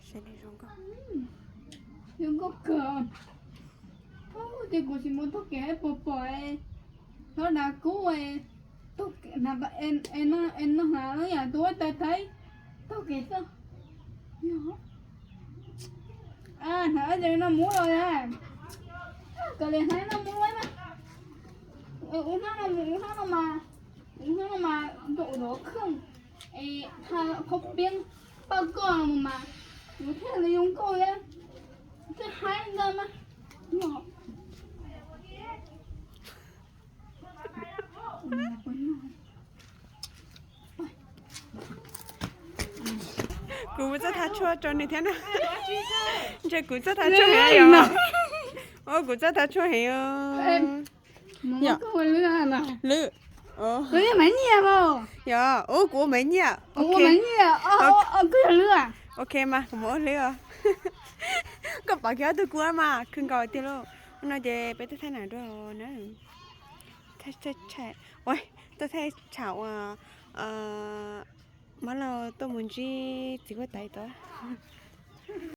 Zoo nkauj kawg. Ces kuv tsis mus taug kev puas pom hlob Dav Kub es no hnav lub yam tuab tais thaib taug kev xwb. Hnav ces no muab los, kawm li hnav no muab mas, ua hnab no mus, ua hnab no mas, ua hnab no mas ntaus dov kheej es tha qhov piab paj koj no mus mas kuv thiaj li zoo nkauj thiab, thiaj haib ntag mas. Kuv txoj thav tshuaj rau nws thiab na. Ntshe kuv txoj thav tshuaj heev yom. Ua kuv txoj thav tshuaj heev. Lwm. Yog, ua kuv ua Maiv Nyiaj. Ok mas, kuv mus ua lwm os. Koj pom kiag ob tug kua mas khwv nkaus tiag lauj. Hnub no ces peb tuaj thaij nam dua na. Tuaj thaij tsham uas Mab Lauj tuaj mus ntsib txiv huab tais tod.